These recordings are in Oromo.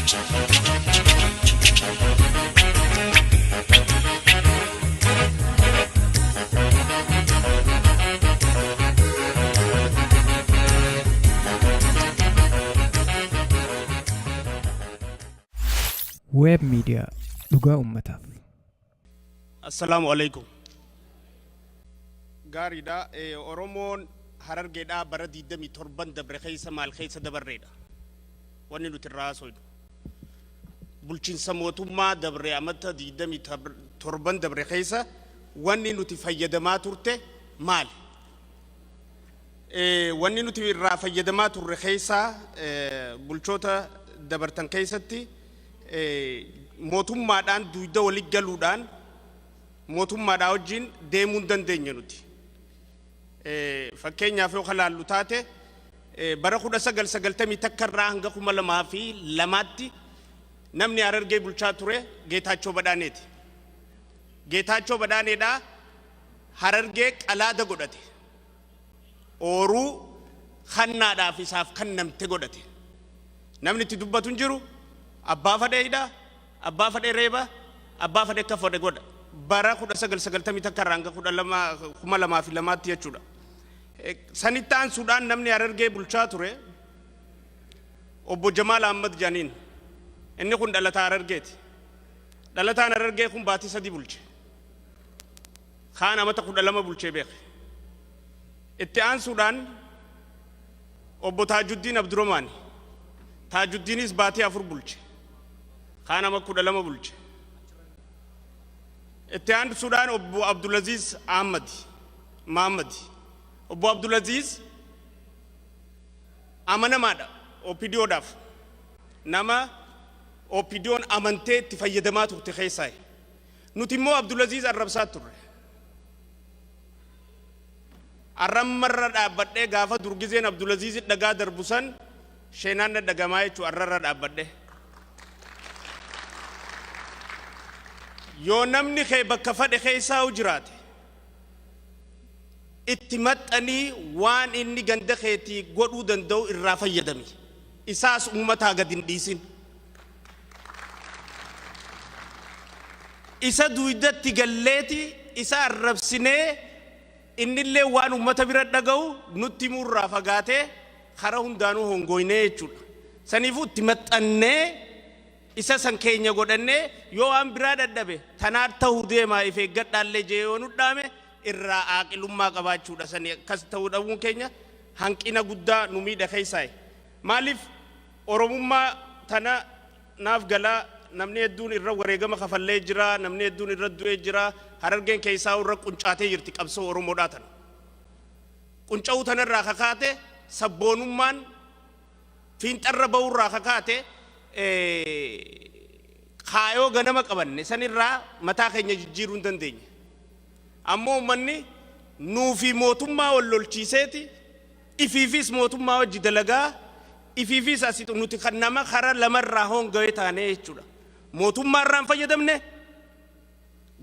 Web Media Dhugaa Uummataaf. Assalaamu Aleykum. Gaariidha. Oromoon Harargeedhaa bara 27n dabre keessa maal keessa dabarreedha. Wanni nuti irraa haasoynu. Bulchinsa mootummaa dabre amata 27n dabre keessa wanni nuti fayyadamaa turte maali? Wanni nuti irraa fayyadamaa turre keessaa bulchoota dabartan keessatti mootummaadhaan duyda wali galuudhaan mootummaadhaa wajjin deemuu hin dandeenye nuti. Fakkeenyaaf yoo kalaallu taate bara 1991 irraa hanga 2002tti namni Harargee bulchaa ture Geetaachoo Badhaaneeti. Geetaachoo Badhaaneedhaa Harargee qalaada godhate. Ooruu kannaadhaaf isaaf kannamte godhate. Namni itti dubbatu hin jiru. Abbaa fadhe hidha, abbaa fadhe reeba, abbaa fadhe akka fadhe godha. Bara 1991 irraa hanga 2002tti jechuudha. Sanitti aansuudhaan namni Harargee bulchaa ture obbo Jamaal Ahmad jedhaniin. Inni kun dhalataa Harargeeti. Dhalataan Harargee kun baatii 3 bulche. Kaan amata 12 bulchee beeke. Itti aansuudhaan obbo Taajuddiin Abduromaani. Taajuddiinis baatii 4 bulche. Kaan ama 12 bulche. Itti aansuudhaan obbo Abdulaziz Ahmad Mahammad. Obbo Abdulaziz amanamaadha OPDOdhaaf. Nama OPDOn amantee itti fayyadamaa turte keessaayi. Nuti immoo Abdulaziz arrabsaa turre. Arrammarra dhaabbadhee gaafa durgizeen Abdulaziz dhagaa darbu san sheenaan na dhagamaa jechuu arrarra dhaabbadhee. Yoo namni kee bakka fadhe keessaa jiraate itti maxxanii waan inni ganda keetii godhuu danda'u irraa fayyadami. Isaas uummataa gad hin dhiisin. Isa duydatti galleeti isa arrabsinee innillee waan ummata bira dhaga'u nutti himuurraa fagaatee kara hundaanuu hongoynee jechuudha. Saniifuu itti maxxannee isa san keenya godhannee yoo waan biraa dadhabe tanaat ta'uu deemaa if eeggadhaallee jee yoo nu dhaame irraa aaqilummaa qabaachuudha. Sani akkas ta'uu dhabuun keenya hanqina guddaa nu miidha keessaayi. Maaliif Oromummaa tana naaf gala, namni hedduun irra wareegama kafallee jira, namni hedduun irra du'ee jira, Harargeen keessaahuu irra quncaatee jirti qabsoo Oromoodhaa tana. Qunca'uu tanarraa kakaate sabboonummaan fiinxarra ba'uurraa kakaate kaayoo ganama qabanne sanirraa mataa keenya jijjiiruu hin dandeenye. Ammoo uummanni nuu fi mootummaa wal lolchiiseeti Ifiifis mootummaa wajji dalagaa, ifiifis asi nuti kan nama kara lamarraa hoongawe taanee jechuudha. Mootummaa irraa hin fayyadamne,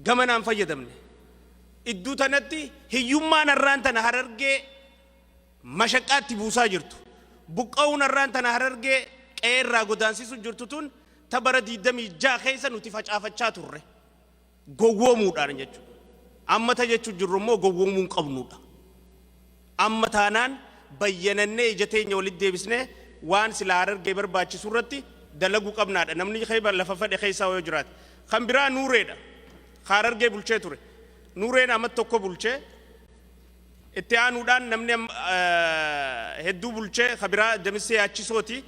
gamanaa hin fayyadamne. Idduu tanatti hiyyummaan har'aan tana Harargee mashaqqaatti buusaa jirtu. Buqqa'uun har'aan tana Harargee qe'ee irraa godaansisu jirtu tun ta bara 26 keessa nuti facaafachaa turre. Gowwoomuudhaan jechuudha. Amma ta jechuu jirru immoo gowwoomuu hin qabnuudha. Amma taanaan bayyanannee ija teenya walitti deebisnee waan silaa Harargee barbaachisu irratti dalaguu qabnaadha. Namni lafa fedhe keessaa yoo jiraate. Kan biraa Nuureedha. Ka Harargee bulchee ture. Nuureen amat tokko bulchee itti aanuudhaan namni hedduu bulchee ka biraa Damissee Yaachisooti.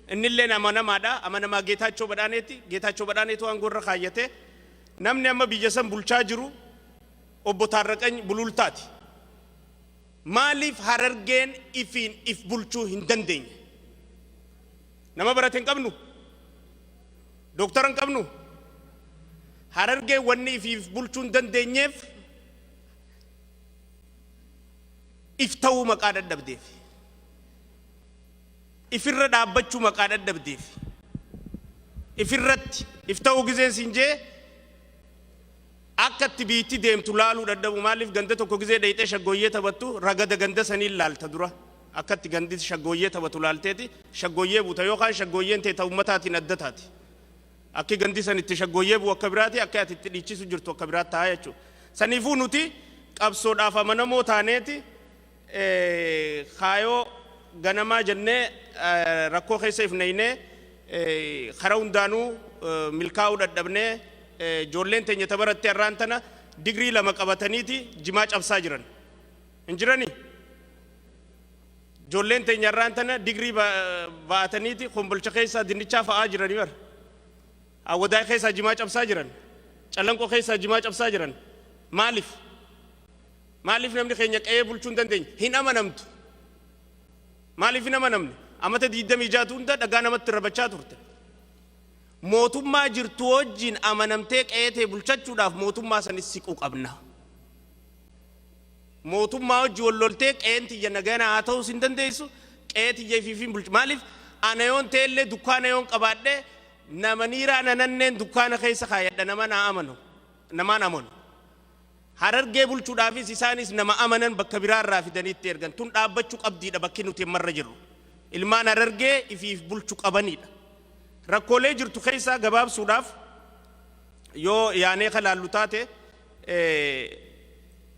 Innilleen amanamaadha. Amanamaa Geetaachoo Badhaaneeti. Geetaachoo Badhaaneetu aangoo irra kaayyate. Namni amma biyya san bulchaa jiru obbo Taarraqany Bulultaati. Maaliif Harargeen ifiin if bulchuu hin dandeenye? Nama barate hin qabnu? Dooktara hin qabnu? Harargeen wanni ifiif bulchuu hin dandeenyeef if ta'uu maqaa dadhabdeef. Ifirra dhaabbachuu maqaa dadhabdeef. Ifirratti if ta'uu gizeen siin jee akka itti biitti deemtu laaluu dadhabu. Maaliif ganda tokko gizee dhayxee shaggooyyee taphattu ragada ganda saniin laalta dura. Akkatti gandi shaggooyyee taphatu laalteeti shaggooyyee buuta, yookaan shaggooyyeen ta'e ta'u ummataatiin adda taati. Akki gandi san itti shaggooyyee bu'u akka biraati, akka ati itti dhiichisu jirtu akka biraatti ta'a jechuudha. Saniifuu nuti qabsoodhaaf amanamoo taaneeti kaayoo ganamaa jennee rakkoo keessa ifneynee karaa hundaanuu milkaa'uu dadhabnee, ijoolleen teenya tabarattee har'aan tana digrii 2 qabataniiti jimaa cabsaa jiran. Hin jiranii? Ijoolleen teenya har'aan tana digrii ba'ataniiti Kombolcha keessaa dinnichaa fa'aa jiranii bara. Awwadaa keessaa jimaa cabsaa jiran. Calanqoo keessaa jimaa cabsaa jiran. Maaliif? Maaliif namni keenya qe'ee bulchuu hin dandeenye? Hin amanamtu. Maaliif hin amanamne? Amata 26tu hunda dhagaa namatti rabachaa turte. Mootummaa jirtu wajjin amanamtee qe'ee ta'e bulchachuudhaaf mootummaa sanis siquu qabna. Mootummaa wajji wal loltee qe'een tiyya nagana haa ta'us hin dandeessu, qe'ee tiyya ifiif hin bulchu. Maaliif? Ana yoon ta'ellee dukkaana yoon qabaadhe, nama niiraa nananneen dukkaana keessa kaayadha, nama naa amanu namaan amanu. Harargee bulchuudhaafis isaanis nama amanan bakka biraarraa fidanii itti ergan. Tun dhaabbachuu qabdiidha bakki nuti ammarra jirru. Ilmaan Harargee ifiif bulchu qabaniidha. Rakkoolee jirtu keessaa gabaabsuudhaaf yoo yaanee kalaallu taate,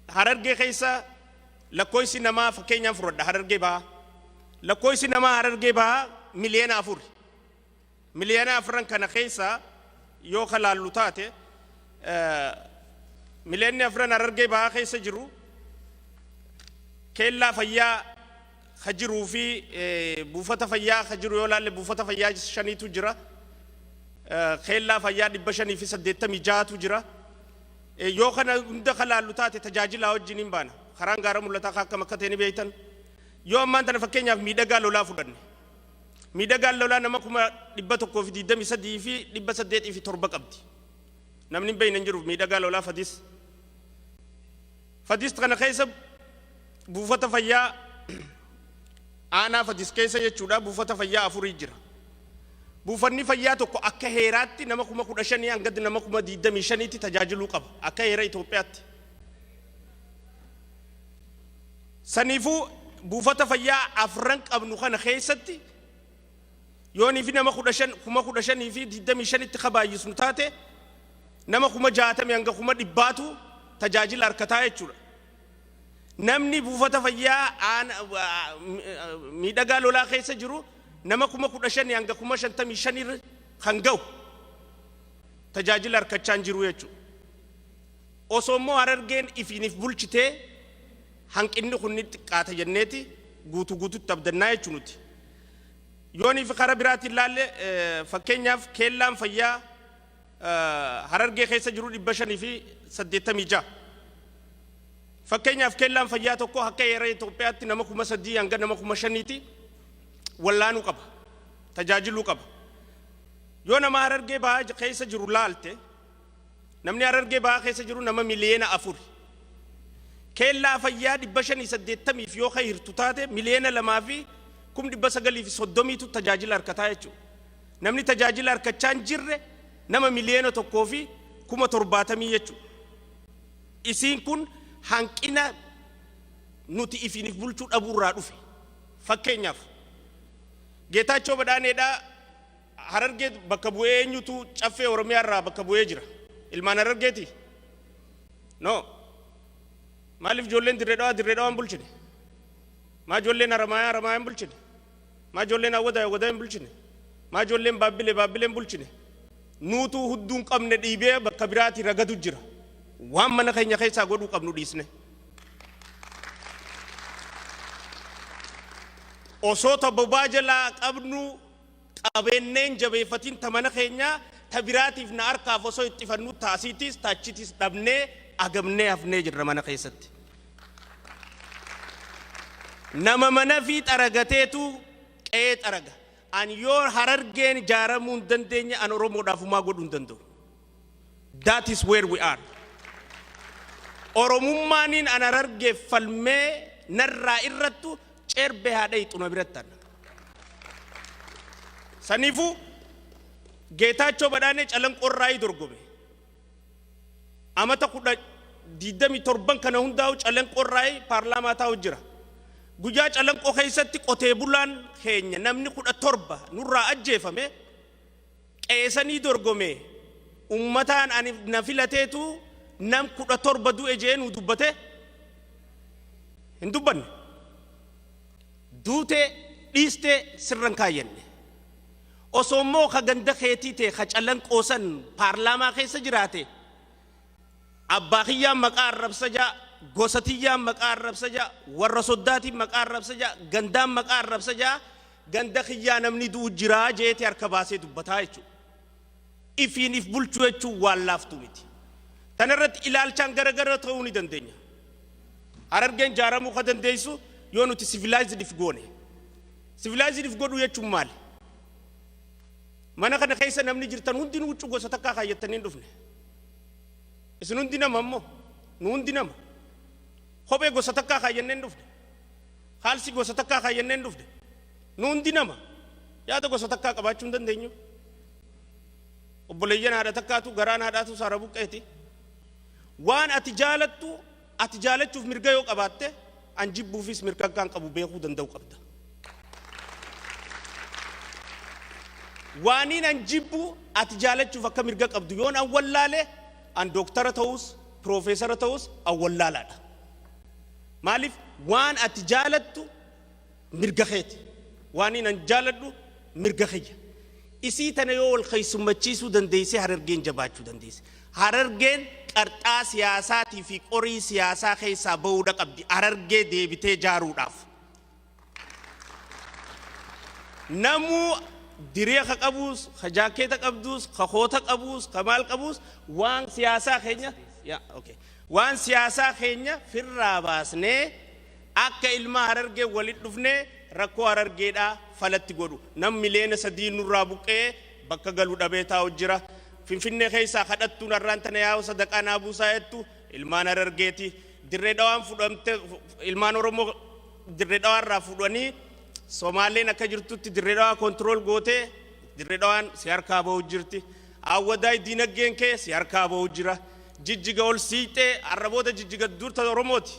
Harargee keessa lakkoofsi namaa, fakkeenyaan fudhadha, Harargee Bahaa. Lakkoofsi namaa Harargee Bahaa 4 miliyoona. 4 miliyoona kana keessa yoo kalaallu taate, 4 miliyoonni Harargee Bahaa keessa jiru keellaa fayyaa ka jiruu fi buufata fayyaa ka jiru yoo laalle, buufata fayyaa shaniitu jira. Keellaa fayyaa 586tu jira. Yoo kana hunda ka laallu taate, tajaajilaa wajjin hin baana. Karaan gaara mul'ataa akkam akka ta'e ni beektan. Yoo ammaan tana fakkeenyaaf Miidhagaa Lolaa fudhanne. Miidhagaan Lolaa nama 123,807 qabdi. Namni hin beekne hin jiru Miidhagaa Lolaa Fadis. Fadis kana keessa buufata fayyaa aanaa Fadis keessa jechuudha buufata fayyaa afurii jira. Buufanni fayyaa tokko akka heeraatti nama 15,000 hanga nama 25,000tti tajaajiluu qaba akka heera Itoophiyaatti. Saniifuu buufata fayyaa afran qabnu kana keessatti yoonii fi nama 15 15,025tti kabaayyisnu taate, nama 60,000 hanga 100,000tu tajaajila harkataa jechuudha. Namni buufata fayyaa Miidhagaa Lolaa keessa jiru nama 15,000 hanga 55,000 kan ga'u tajaajila harkachaa hin jiru jechuudha. Osoo immoo Harargeen ifiiniif bulchitee hanqinni kun ni xiqqaata jenneeti guutuu guututti abdannaa jechuu nuti. Yoonii fi karaa biraatiin ilaalle, fakkeenyaaf keellaan fayyaa Harargee keessa jiru 586. Fakkeenyaaf keellaan fayyaa tokko akka heera Itoophiyaatti nama 3,000 hanga nama 5,000ti wallaanuu qaba. Tajaajiluu qaba. Yoo nama Harargee Bahaa keessa jiru laalte, namni Harargee Bahaa keessa jiru nama 4 miliyoona. Keellaa fayyaa 580f yoo hirtu taate, 2,930,000tu tajaajila harkataa jechuudha. Namni tajaajila harkachaa hin jirre nama 1,070,000 jechuudha. Isiin kun hanqina nuti ifiiniif bulchuu dhabuurraa dhufe. Fakkeenyaaf Geetaachoo Badhaaneedhaa Harargee bakka bu'ee eenyutu Caffee Oromiyaa irraa bakka bu'ee jira? Ilmaan Harargeeti? No. Maaliif ijoolleen Dirree Dhawaa Dirree Dhawaa hin bulchine? Maa ijoolleen Haramaayaa Haramaayaa hin bulchine? Maa ijoolleen Awwadaa Awwadaa hin bulchine? Maa ijoolleen Baabbilee Baabbilee hin bulchine? Nuutuu hudduu hin qabne dhiibee bakka biraatii ragadu jira. Waan mana keenya keessaa godhuu qabnu dhiisne. Osoo ta bobaa jalaa qabnu qabeenneen jabeeffatiin, ta mana keenyaa ta biraatiif na harkaaf osoo itti taasiitis taachitis dhabnee agamnee hafnee jirra mana keessatti. Nama mana fi xaragateetu qe'ee xaraga. An yoo Harargeen ijaaramuu hin dandeenye, an Oromoodhaaf humaa godhuu hin danda'u. That is where we are. Oromummaaniin an Harargeef falmee narraa irrattu cerbee haadha ixuna biratti ana. Saniifuu Geetaachoo Badhaanee Calanqoorraa dorgome. Amata 27 kana hundaa'u Calanqoorraa paarlaamaa taa'u jira. Guyyaa Calanqoo keessatti qotee bulaan keenya namni 17 nurraa ajjeefame, qeesanii dorgome, ummataan ani na filateetu nam 17 du'e jee nuu dubbate hin dubbanne. Duutee dhiistee sirran kaayyanne. Osoo immoo ka ganda keetii ta'e ka Calanqoo san paarlaamaa keessa jiraate, abbaa kiyyaan maqaa arrabsa jaa, gosa tiyyaan maqaa arrabsa jaa, warra soddaatiin maqaa arrabsa jaa, gandaan maqaa arrabsa jaa, ganda kiyyaa namni du'u jiraa jeeti harka baasee dubbataa jechuudha. Ifiin if bulchuu jechuun waan laaftuu miti. Tana irratti ilaalchaan garagara ta'uu ni dandeenya. Harargeen jaaramuu ka dandeessu yoo nuti civilized if goone. Civilized if godhuu jechuun maali? Mana kana keessa namni jirtan hundinuu huccuu gosa takkaa kaayyattanii hin dhufne. Isin hundi nama ammoo nu hundi nama. Kophee gosa takkaa kaayyannee hin dhufne. Kaalsii gosa takkaa kaayyannee hin dhufne. Nu hundi nama. Yaada gosa takkaa qabaachuu hin dandeenyu. Obboleeyyan haadha takkaatu garaan haadhaatu saara buqqeeti. Waan ati jaalattu ati jaalachuuf mirga yoo qabaatte, an jibbuufis mirga akkaan qabu beekuu danda'u qabda. Waaniin an jibbu ati jaalachuuf akka mirga qabdu yoon an wallaale, an dooktara ta'us piroofeesara ta'us an wallaalaadha. Maaliif? Waan ati jaalattu mirga keeti. Waaniin an jaaladhu mirga kiyya. Isii tana yoo wal keessummachiisuu dandeesse, Harargeen jabaachuu dandeesse. Harargeen qarxaa siyaasaatii fi qorii siyaasaa keessaa bahuudha qabdi Harargee deebitee jaaruudhaaf. Namuu diree ka qabuus, ka jaakkeeta qabduus, ka koota qabuus, ka maal qabuus, waan siyaasaa keenya yaa okay. Waan siyaasaa keenya firraa baasnee akka ilma Harargee walit dhufnee rakkoo Harargeedhaa falatti godhu. Nam miliyoona 3 nurraa buqqee bakka galu dhabee taa'u jira. Finfinnee keessaa kadhattuun har'aan tana yaa'u sadaqaa naa buusaa jettu ilmaan Harargeeti. Dirree Dhawaan fudhamte, ilmaan Oromoo Dirree Dhawaarraa fuudhanii Somaaleen akka jirtutti Dirree Dhawaa control gootee Dirree Dhawaan si harkaa bahu jirti. Awwadaay diinagdeen kee si harkaa bahu jira. Jijjiga ol siixee har'a booda Jijjiga dur ta Oromooti.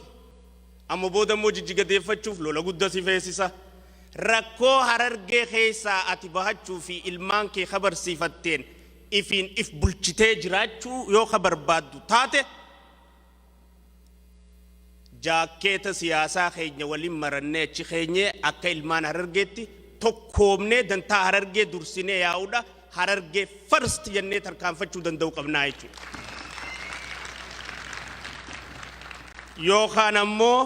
Amma booda immoo Jijjiga deeffachuuf lola gudda si feesisa. Rakkoo Harargee keessaa ati bahachuu fi ilmaan kee ka barsiifatteen ifiin if bulchitee jiraachuu yoo ka barbaaddu taate, jaakkeeta siyaasaa keenya waliin marannee achi keenyee akka ilmaan Harargeetti tokkoomnee dantaa Harargee dursinee yaa'uudha, Harargee first jennee tarkaanfachuu danda'u qabnaa jechuudha. Yookaan ammoo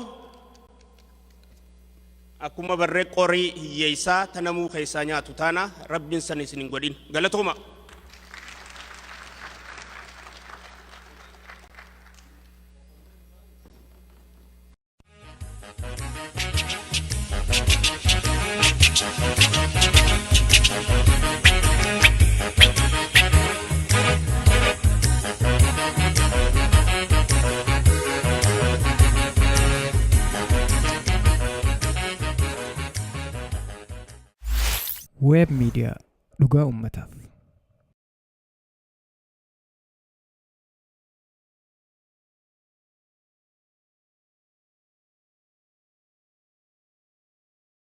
akkuma barree qorii hiyyeessaa tanamuu keessaa nyaatu taana, Rabbiin san isin hin godhin. Galatooma. Web Media, dhugaa uummataaf.